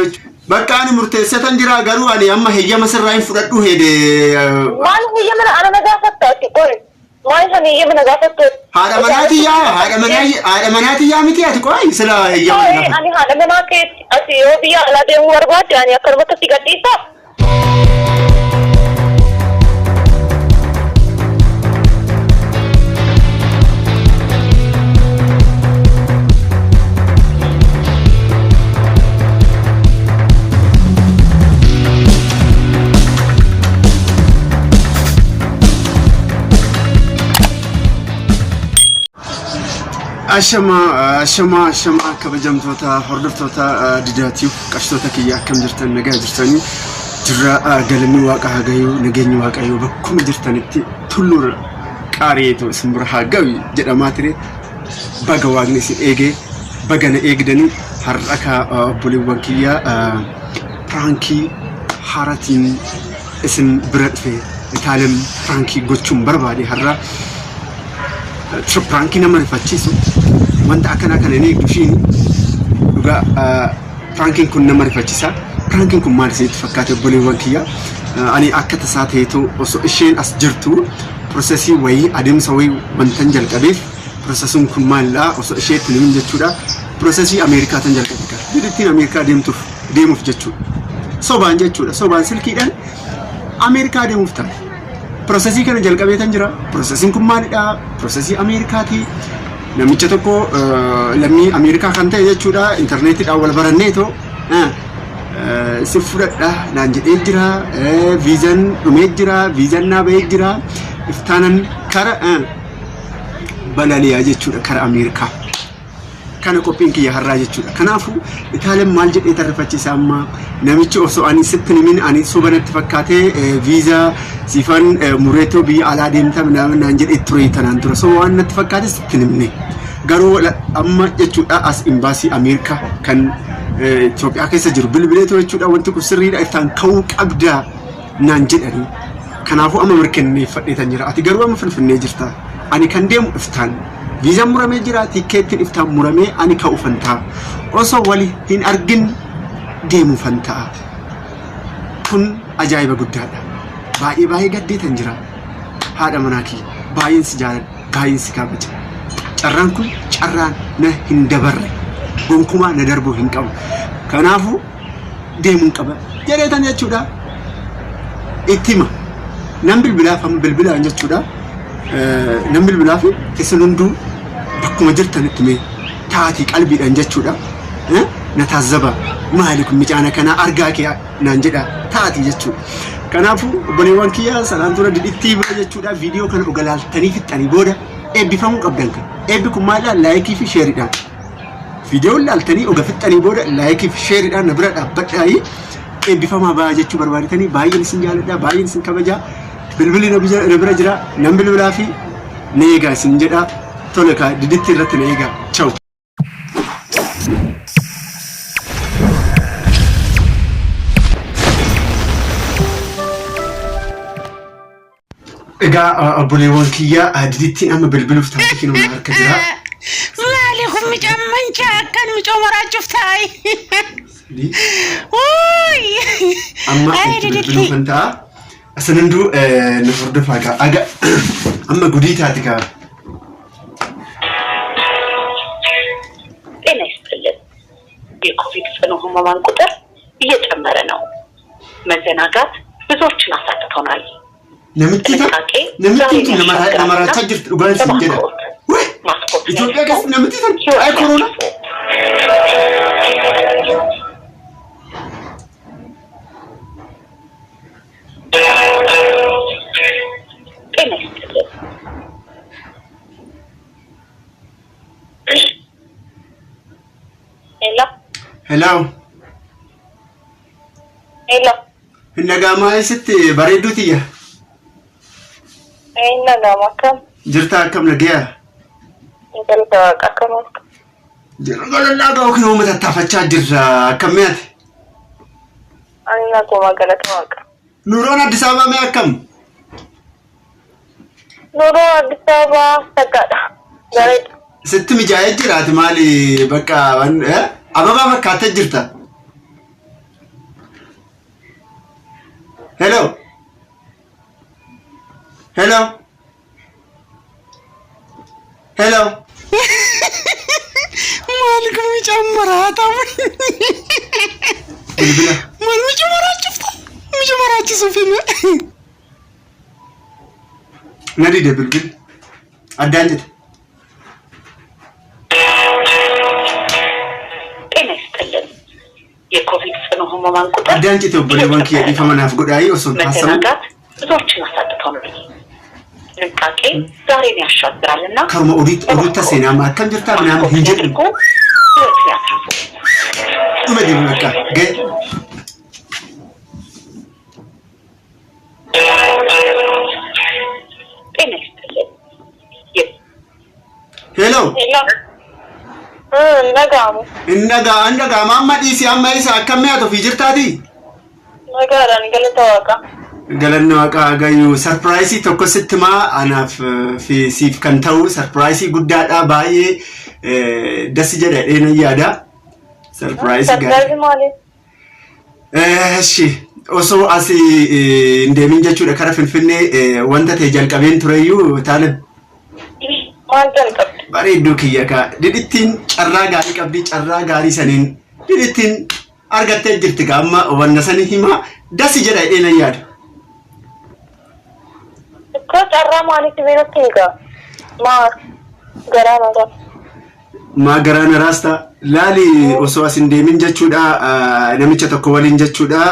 jechuudha. Bakka ani murteessatan jira garuu ani amma heyyama sirraa hin fudhadhu hede. Maal heyyama ana na gaafatta ati qoy? Maal san heyyama na gaafattu? Haadha manaatii yaa haadha manaa haadha manaatii yaa miti ati qoy sila heyyama na Qoy gaafadhu. ani haadha manaa keetti ati yoo biyya alaa deemuu barbaadde ani akkanumatti si gadhiisaa? Ashama ashama ashama kabajamtoota hordoftoota didaatiif qabsitoota kiyya akkam jirtan nagaa jirtanii jirra galanni waaqa haa gayu nageenyi waaqayyoo bakkuma jirtanitti tulluurra qaari'eetu isin bira haa gayu jedhamaa ture baga waaqni isin eegee baga na eegdanii har'a ka obboleewwan kiyya piraankii haaratiin isin bira dhufe itaalem piraankii gochuun barbaade har'a Piraankii nama rifachiisu wanta akkanaa kana hin eegdu ishiin dhugaa piraankiin kun nama rifachiisa. Piraankiin kun maal isinitti fakkaate obboleewwan kiyya? Ani akka tasaa ta'etu osoo isheen as jirtu piroosesii wayii adeemsa wayii wantan jalqabeef piroosesiin kun maalidha osoo isheetti hin himin jechuudha. Piroosesii Ameerikaa tan jalqabe kan biyya Ameerikaa deemtuuf deemuuf jechuudha. Sobaan jechuudha sobaan silkiidhaan Ameerikaa deemuuf ta'a. Piroosesii kana jalqabeetan jira. Piroosesiin kun maalidha? Piroosesii Ameerikaati. Namicha tokko lammii Ameerikaa kan ta'e jechuudha. Intarneetiidhaan wal baranneetoo si fudhadha naan jedhee jira. Viizaan dhumee jira. Viizaan naa bahee jira. Iftaanan kara balali'a jechuudha kara Ameerikaa. Kana qophiin kiyya har'aa jechuudha. Kanaafuu Itaaleen maal jedhee tarrifachiisa amma namichi osoo ani sitti himin ani soba natti fakkaatee viizaa siifan mureetoo biyya alaa deemta naan jedhee ture tanaan dura soba waan natti fakkaate sitti himne. Garuu amma jechuudha as imbaasii Ameerikaa kan Itoophiyaa keessa jiru bilbileetoo jechuudha wanti kun sirriidha iftaan ka'uu qabda naan jedhanii. Kanaafuu amma mirkaneeffadheetan jira. Ati garuu amma Finfinnee jirta. Ani kan deemu iftaan. Viizaan muramee jira, tikkeettiin iftaan muramee ani ka'uufan ta'a. Osoo wali hin argin deemuufan ta'a. Kun ajaa'iba guddaadha. Baay'ee baay'ee gaddeetan jira. Haadha manaa kiyya baay'een si jaaladha, baay'een si kabaja. Carraan kun carraan na hin dabarre. Gonkumaa na darbuu hin qabu. Kanaafuu deemuun qaba jedheetan jechuudha. Itti hima. Nan bilbilaaf amma bilbilaan jechuudha. Nan bilbilaaf isin hunduu bakkuma jirtanitti mee taatii qalbiidhaan jechuudha. Na taazzaba maali kun micaan akkanaa argaa kee naan jedha taatii jechuudha. Kanaafuu obboleewwan kiyya sanaan dura didhittii bira jechuudha viidiyoo kana dhuga laaltanii fixxanii booda eebbifamuu qabdan kan. Eebbi kun maalidha? Laayikii fi sheeridhaan. Viidiyoon laaltanii oga fixxanii booda laayikii fi sheeridhaan na bira dhaabbadhaayi eebbifamaa ba'aa jechuu barbaadetanii baay'een isin jaaladha baay'een isin kabajaa bilbilli na bira jira nan bilbilaa fi na eegaa isin jedha tole kaa diditti irratti na eegaa chaw. Egaa obboleewwan kiyya didittiin amma bilbiluuf taate kinoo na harka jira. Maali kun mucaan mancaa akkan mucoo maraachuuf taa'e. Wuuy! Amma Ay, itti didittii. bilbiluuf kan ta'a. Isin hunduu na hordofaa gaa. Aga amma gudii taate gaa. ጤና ይስጥልን። የኮቪድ ጽኑ ህሙማን ቁጥር እየጨመረ ነው። መዘናጋት ብዙዎችን አሳጥቶናል። Namittii tan ጥንቃቄ namittiin ዛሬን tun nama ያሻግራልና maraachaa jirti dhugaan isin jedha. እባክዎት Wee ማስኮትን Itoophiyaa ያሽጉ፣ keessatti namittii tan ሕይወት ay koronaa. ያትርፉ። ጤና ይስጥልን። ሄሎ Hello. ሄሎ Hin dhaga'amaa eessatti bareedduu tiyya. Inni nagama akkam? Jirta akkam nagaya? Galata waaqa akkam ooltu? Jirra galannaa ga'u kan uummata tattaafachaa jirra akkam mi'aate? Ani naguma galata waaqa. Nuuroon Addis Ababaa mee akkam? Nuuroo Addis Ababaa saggaadha. Gareedha. Sitti mijaa'ee jiraati maali bakka ababaa fakkaattee jirta. Hello. Hello. Maal kun mucaan maraataa? Bilbila. Maal mucaa maraachifta? Mucaa maraachisuuf hime. Na dide bilbil. Addaan jette. ጤና ይስጥልን። የኮቪድ ጽኑ ህሙማን ቁጥር Addaan cite obboleewwan kiyya dhiifama naaf godhaayi osoo hin taasifamu. መዘናጋት ብዙዎችን አሳጥቶናል። ጥንቃቄ ዛሬን ያሻግራልና Karuma oduutta seenaa amma akkam jirtaa ምናምን hin jedhu. አድርጎ ህይወትን ያትርፉ። Dhuma deemu bakka ga'e. ጤና ይስጥልን። Hello. Nagaamu. Innagaa annagaa amma dhiisi amma isa akkam mi'aatu ofii jirtaati? Nagaadhaan galata waaqa. Galanni waaqaa gayyuu surprise tokko sitti maa anaaf fi siif kan ta'u surprise guddaadha baay'ee dasi jedha dheenan yaada. Surprise gaarii. Surprise maali? እሺ osoo as hin deemin jechuudha kara Finfinnee wanta ta'e jalqabeen tureyyuu Taalib. Maal jalqabde? Bareedduu kiyya kaa didhittiin carraa gaarii qabdi carraa gaarii saniin didhittiin argattee jirti kaa amma wanna sanii himaa dasi jedha dheenan yaada. Ikkoo carraa maalitti beekatti egaa? Maa garaa nagaa. Maa garaa na raasta laali osoo as hin deemin jechuudha namicha tokko waliin jechuudha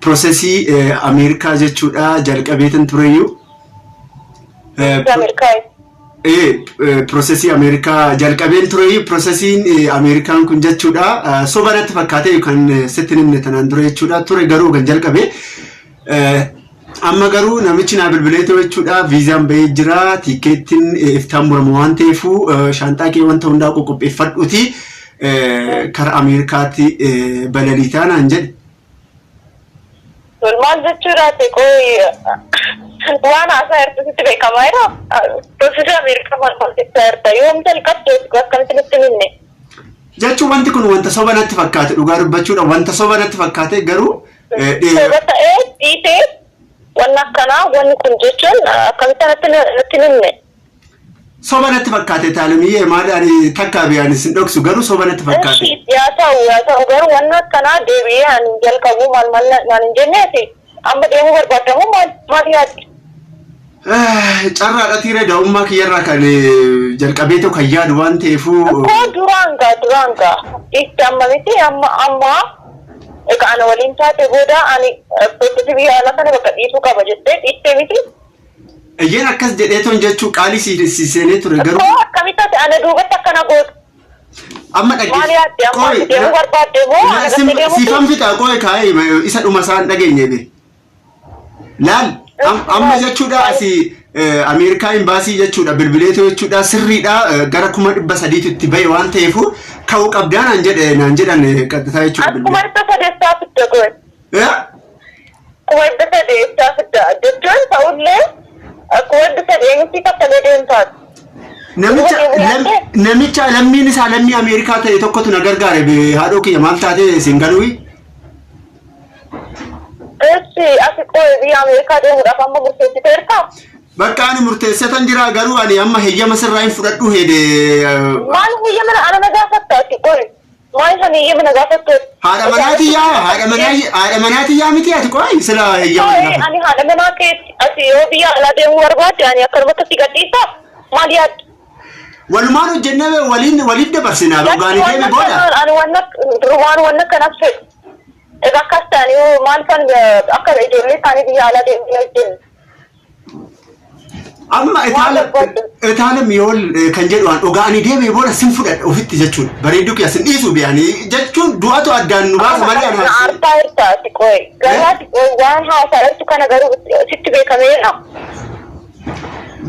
process Ameerikaa jechuudha jalqabeetan tureyyuu. Ameerikaa. Process Ameerikaa jalqabeen tureyyuu processiin Ameerikaan kun jechuudha soba natti fakkaatee kan sitti himne tanaan dura jechuudha ture garuu kan jalqabe. Amma garuu namichi naa bilbilee ture jechuudha viizaan bahee jira tiikeettiin iftaan muramu waan ta'eefu shaanxaa kee wanta hundaa qoqopheeffadhuuti kara Ameerikaatti balaliitaa naan jedhe. Maal jechuudha qoy waan haasaa jirtu sitti beekamaa jira. Process Ameerikaa maal maal jechaa jirta? Yoom jalqabde akkamitti nutti himne? Jechuun wanti kun wanta soba natti fakkaate dhugaa dubbachuudha wanta soba natti fakkaate garuu Soba ta'ee dhiisee wanni akkanaa wanni kun jechuun akkamitti natti himne? Soba natti fakkaate taalimiyyee maali ani takkaa biyaan isin dhoksu garuu soba natti fakkaate. Yaa ta'u garuu wanni akkanaa deebi'ee ani jalqabu maal maal naan hin jenneeti amma deemuu barbaadamu maal maal yaaddi? Carraadha tiiree daa'ummaa kiyyarraa kan jalqabee tokko kan yaadu waan ta'eefu. Koo duraan gaa itti amma miti amma amma egaa ana waliin taate booda ani process biyya alaa kana bakka dhiisuu qaba jettee dhiistee miti. Iyyeen akkas jedhee ton jechuu qaalii si seenee ture garuu. Koo akkamitti ati ana duubatti akkana gootu? Amma Maal yaadde amma ati deemuu barbaadde moo ana gartee deemuu? Siifan fixa qoy kaa'ee isa dhuma isaan dhageenye be. Laal amma jechuudha asii Ameerikaa imbaasii jechuudha bilbileetoo jechuudha sirriidha gara 300,000tu itti bahe waan ta'eefu ka'uu qabdaa naan jedhe naan jedhan qaxxitaa jechuudha As kuma bilbilee. 300 fidda goe. 300,000 fidda jechuun ta'ullee 300,000 miti kaffalee deemtaati. Namicha namicha lammiin isaa lammii Ameerikaa ta'e tokkotu na gargaare haadhoo kiyya maal taate siin galuuyi? Eessi ati qoy biyya Ameerikaa deemuudhaaf amma murteessiteertaa? Bakka ani murteessatan jira garuu ani amma heeyyama sirraa hin fudhadhu heede. Maal heeyyama ana na gaafatta ati qoy? Maal san heeyyama na gaafattu? Haadha manaati yaa haadha manaati yaa miti ati qoy sila heeyyama na Qoy gaafadhu. ani haadha manaa keetti ati yoo biyya alaa deemuu barbaadde ani akkanumatti si gadhiisaa? Maal yaaddu? Walumaan hojjennee waliin waliif dabarsinaa dhugaanii deeme booda. Ani wanna duraan wanna kanaaf fedhu. Egaa akkas ta'anii yoo maal fan akka ijoollee isaanii biyya alaa deemanii hojjennu. Amma itaalam yool kan jedhu an dhugaa ani deeme booda sin fudhadha ofitti jechuudha. Bareedduu kiyya sin dhiisu biyyaanii jechuun du'atu addaan nu baasa malee ani. Aartaa jirta ati qoy. Garuu ati qoy waan haasaa jirtu kana garuu sitti beekameera.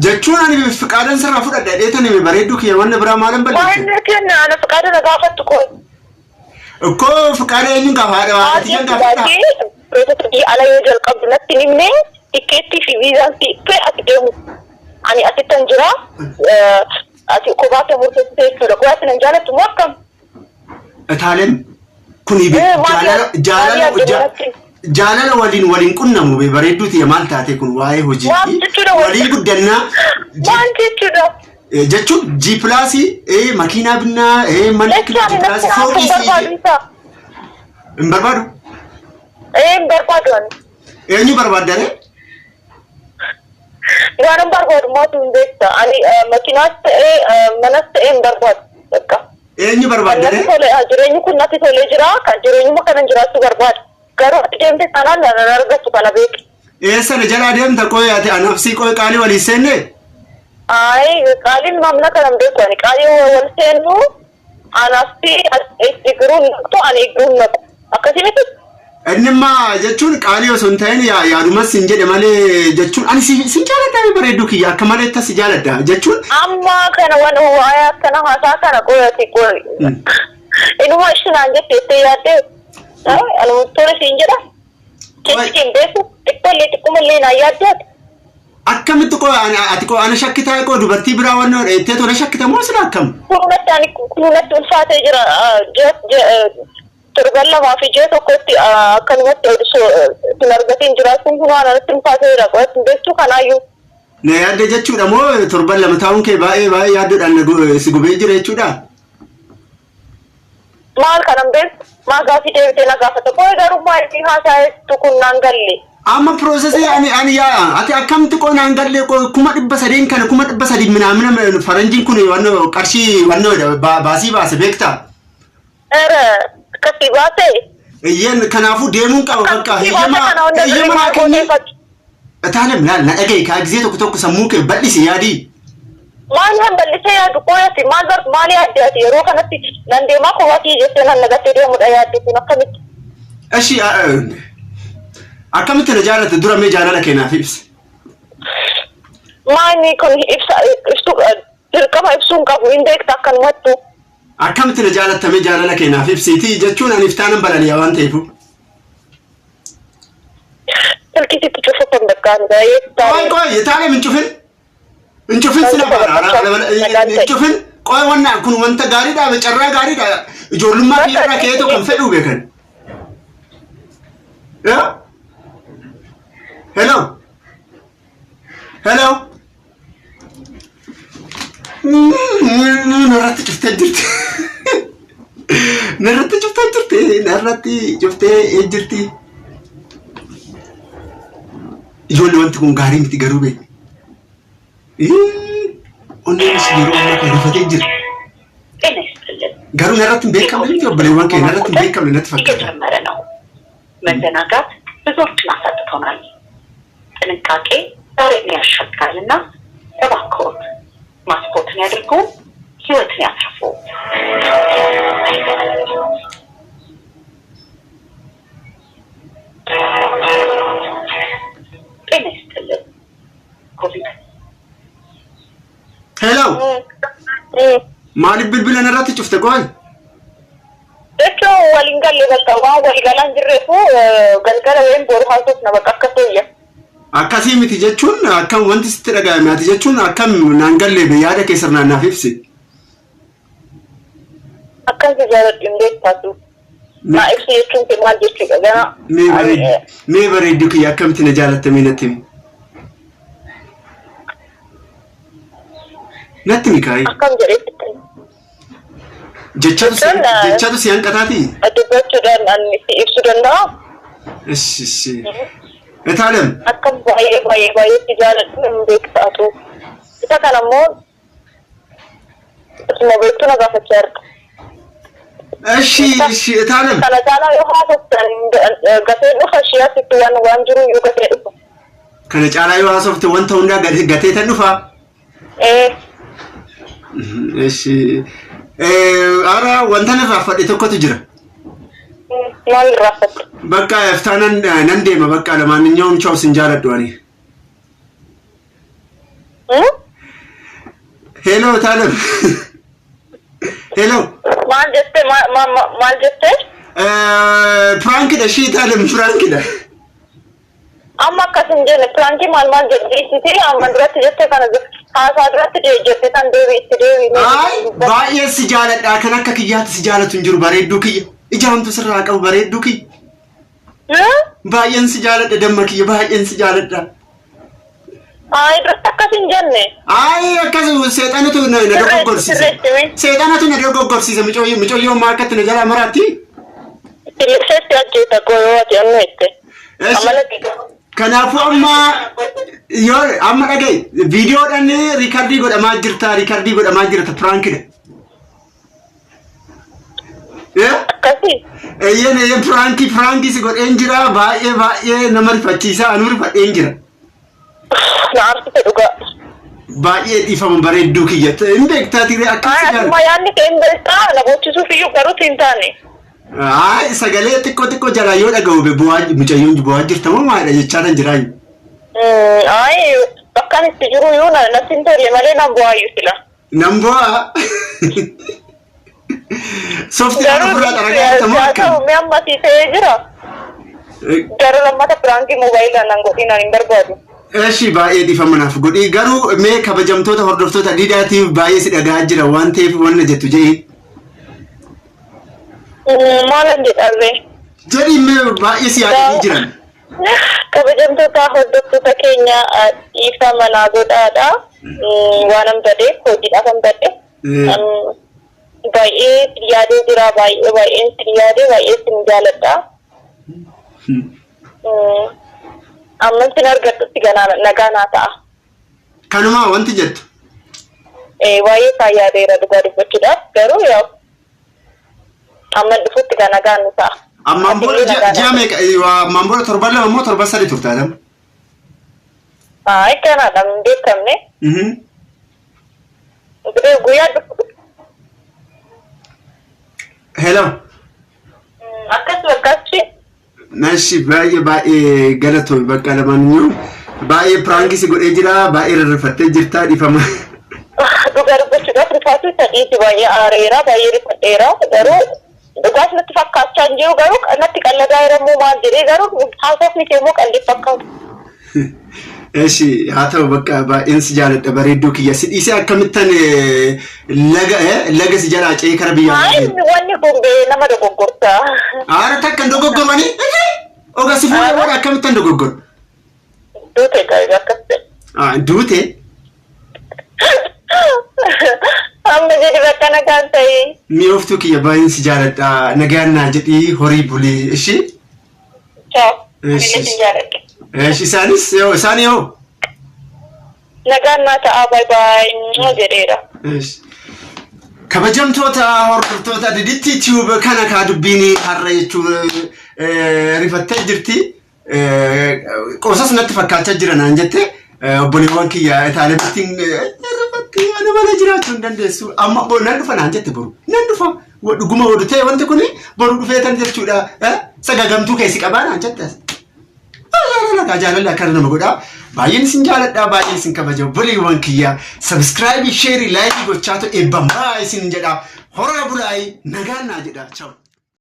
Jechuun ani fiqaadan sirraa fudhadha dheetan hime bareedduu kiyya wanna biraa maalan balleesse. Waan kenna ana fiqaada na gaafattu qoy. Ikkoo fiqaada eenyuun gaafa haadha haadha gaafadha. Process biyya alaa yoo jalqabdu natti hin himne tikkeettii fi viizaan si ati deemu. Ani asittan jira. Ati kophaa kee murteessite jechuudha. Kophaatti nan jaalattu moo akkam? Itaaleen kuni jaalala jaalala Jaalala waliin waliin qunnamu be bareedduu tiyya maal taate kun waa'ee hojii Maal jechuudha wal- waliin guddannaa Maal jechuudha? Jechuun G plus makiinaa binnaa mana Jecha G ani plus natti haasuu fooqii hin barbaadu isaa. hin barbaadu. Ee hin barbaadu ani. Eenyu barbaaddaree? Waan hin barbaadu maatu hin beekta. Ani makiinaas ta'ee manas ta'ee hin barbaadu. Bakka. Eenyu Kan natti barbaaddaree? tole jireenyi kun natti tolee jira. Kan jireenyuma kanan jiraachuu barbaada. Garuu ati deemte taanaan nan argattu kana beeki. Eessa na jalaa deemta qoy ati anaaf sii qoy qaalii walii seenne? Ayi qaaliin maamila kana hin beeku ani qaalii wal seennu anaaf si igiruu hin naqxu ani igiruu hin naqu. Akkasii miti? Innimmaa jechuun qaalii osoo hin ta'in yaadumas sin jedhe malee jechuun ani sin jaaladha bareedduu kiyya akka malee si jaaladha jechuun Amma kana waan waa'ee akkana haasaa kana qoyati qoy. Inuma ishinaan jette jettee yaaddee anuma tole siin jedha. Keessi kee hin beeku xiqqoollee xiqqumallee naan yaaddee ati. Akkamitti qoy ati qoy ana shakkitaa qoy dubartii biraa waan jettee tola shakkita moo sila akkam? Kunumatti ani kunumatti ulfaatee jira torban lamaa fi ji'a tokkotti akkanumatti osoo hin argatiin jiraachuun kun waan anatti ulfaatee jira qoyatti hin beektuu kanaayyuu. Na yaadde jechuudha moo torban lama taa'uun kee baay'ee baay'ee yaaddoodhaan si gubee jira jechuudha? Maal kanan beeku maa gaafii deebitee na gaafata qoy garuu maal itti haasa'etu kun naan galle. Amma processii ani yaa ati akkamitti qoy naan galle qoy 300,000 kana 300,000 minaamina faranjiin kun wannoo qarshii wannoo baasii baase beektaa? Ere akkasii baase. Iyyeen kanaafuu deemuun qaba bakka Akkasii baase heeyyama kana hunda heeyyama naa maal kenni. gooteeffatu. Taanem laal na dhaga'i kaa gisee tokko tokko sammuu kee bal'isi yaadii. Maal han bal'isee yaadu qoyati maal bar maal yaadde ati yeroo kanatti nan deemaa kophatii jettee nan nagattee deemudha yaadde kun akkamitti? Eshi akkamitti na jaalatte dura mee jaalala kee naaf ibsi. Maani kun ibsa ibsu dirqama ibsuu hin qabu hin beekta akkanumattu. Akkamitti na jaalatta mee jaalala kee naaf ibsiiti jechuun ani iftaanan balali'a waan ta'eefu. Silkii sitti cufuuf hin bakkaan baay'ee Qoy qoy taanem hin cufin. Hin cufin sila baana hin cufin. Qoy wanna kun wanta gaariidha carraa gaariidha ijoollummaa kiyya irraa ka'ee tokko hin fedhuu beekan. Yaa? Hello. Hello. Narratti cuftee jirti. Narratti cuftee jirti. Narratti cuftee jirti. Ijoollee wanti kun gaarii miti garuu beeku. Onneen ishii yeroo ammaa kana rifatee jira. ጤና ይስጥልን። Garuu narratti hin beekamne miti obboleewwan kee narratti hin beekamne natti fakkaata. እየጨመረ ነው። መዘናጋት ብዙዎችን አሳጥቶናል። ጥንቃቄ ዛሬን ያሻግራልና እባክዎት ማስኮትን ያድርጉ፣ ህይወትን ያትርፉ። ጤና ይስጥልን። ኮቪድ Hello. Maaliif bilbila narratti cufte qoy? Jechuun waliin galle bakka waan walii galaan jirreefu galgala wayim boru haasofna bakka akka tooyya. Akkasii miti jechuun akkam wanti sitti dhaga'ame ati jechuun akkam naan galle yaada kee sirnaan naaf ibsi. Akkan si jaaladhu hin beektaatu. Naa ibsi jechuun kee maal jechuudha gana. Mee bareeddu kiyya akkamitti na jaalatta mee natti himi. Natti himi kaayi. Akkam jedhee sitti Jechatu si hanqataati? Dubbachuudhaan ani si ibsuu danda'a. Ishi ishi. Etaalem. Akkam baay'ee baay'ee baay'ee si jaaladhu hin beektaatu. Isa kana immoo isuma beektu na gaafachaa jirta. Ishi ishi Etaalem. Kana caalaa yoo haasoftan gatee dhufa ishee asitti waan waan jiru iyyuu gatee dhufa. Kana caalaa yoo haasofte wanta hundaa gatee tan dhufa. Ee. Ishi. Ara wanta irraa fadhe tokkotu jira. Maal irraa fadhe? Bakka iftaanan nan deema bakka lamaanኛውም ቻው sin jaaladhu ani. Hello Taalem. Hello. Maal jette maal jette? Prankidha ishii Taalem prankidha. Amma akkas hin jenne prankii maal maal jedhisiiti amma duratti jette kana haasaa duratti jette kan deebi itti deebi. Ay baay'ee si jaaladha kan akka kiyyaatti si jaalatu hin jiru bareedduu kiyya. Ija hamtu sirraa qabu bareedduu kiyya. Baay'een si jaaladha damma kiyya, baay'een si jaaladha. Ayi, duratti akkas hin jenne. Ayi, akkas seexanatu na dogoggorsiise. Sirreessime. Seexanatu na dogoggorsiise. Mucayyoo maa akkatti na jalaa maraatti? Silibseetti ajjeeta gooyoo ati annu jette. Amala Kanaafuu amma yoo amma dhaga'i, viidiyoodhaan record godhamaa jirta, record godhamaa jirta, prankidha. Akkasii. Eeyyeen, eeyyeen, prankii si godheen jira. Baay'ee baay'ee nama rifachiisa, anuu rifadheen jira. Na aarsite dhugaa. Baay'ee dhiifama bareedduu kiyya. Hin beektaa tiree akka Ayi, si asuma jaalladha. yaadni kee hin beektaa, na boochisuuf iyyuu garuu hin taane. Ayi, sagalee xiqqoo xiqqoo jalaa yoo dhaga'u bu'aa mucayyoon bu'aa jirta moo maalidha jechaa kan jiraayu. Ayi, bakka ani itti jiru iyyuu natti hin tolle malee nan bu'aayyuu sila. Nan bu'aa. Softi Garuu ofirraa xaragaa jirta moo haa akkam? ta'u, mi'a ammasii ta'ee jira. Garuu lammata prankii moobaayilaa nan godhin, ani hin barbaadu. Eshi, baay'ee dhiifama naaf godhi. Garuu mee kabajamtoota hordoftoota Didaatiif baay'ee si dhagahaa jira waan ta'eef wanna jettu jedhi. Maalan jedharree? Jedhi mee, baay'ee si yaadanii jiran. Kabajamtoota hordoftoota keenya, dhiifama naa godhaadha. Waan an badeef, hojiidhaaf an bade. Baay'ee sin yaadee jira, baay'ee baay'een sin yaadee, baay'ee sin jaaladha. Amma sin argadhutti ganaa nagaa naa ta'a. Kanumaa wanti jettu. Baay'ee isaan yaadeera dhugaa dubbachuudhaaf, garuu yaa amma dhufutti gaa nagaan nu ta'a. Ammaan booda Atillee nagaa ji'a naa meeqa, ammaan booda torban 2 immoo torban 3 turtaa dama. ta'a. Ay, kanaadha hin beekamne. Guyyaa dhufu. Hello. Akkas bakkaatti. Nashi, baay'ee baay'ee galatoomi. Bakka lamaaniyyuu baay'ee prankii si godhee jira, baay'ee rarrafattee jirta, dhiifama. Dhugaa dubbachuudhaaf rifaatuu sadiiti, baay'ee aareera, baay'ee rifadheera, garuu dhugaas natti fakkaachaa hin jiru, garuu natti qalladaa jirammoo maal jedhee, garuu haasofni kee immoo qalbii fakkaatu. Eshi, haa ta'u, bakka baay'een si jaaladha bareedduu kiyya. Si dhiisee akkamittan laga si jalaa ce'ee kara biyyaa Maal wanni kun bee nama dogoggorsa. Aara takka hin dogoggormanii? Oga si fuudhee booda akkamittan dogoggoru? Duute gaarii akkas ta'e. Ah, duute. Amma jedhi, bakka nagaan ta'e. Mi'ooftuu kiyya, baay'een si jaaladha. Nagaan naa jedhii, horii bulii. Ishi? Ciao. Eshi. Ani sin jaaladha. Eshi, isaanis yoo isaan yoo? Nagaan naa ta'a, bye bye jedheera. Eshi. Kabajamtoota hordoftoota Diditti Tube, kana kaa dubbiin har'a jechuun rifattee jirti. Qoosas natti fakkaachaa jira naan jette. Obboleewwan kiyya Itaaliyaatti rifattee ana malee jiraachuu hin dandeessu. Amma nan dhufa naan jette boru. Nan dhufa. Dhuguma odu ta'e wanti kuni boru dhufee tan jechuudha. Sagagamtuu keessi qabaa naan jette. Jaalala jaalalli akkana nama godhaa. Baay'een isin jaaladha, baay'een isin kabaja. Obboleewwan kiyya, subscribe, share, like gochaatu eebbamaa isin jedha. Horaa bulaayii, nagaan naa jedha. Ciao.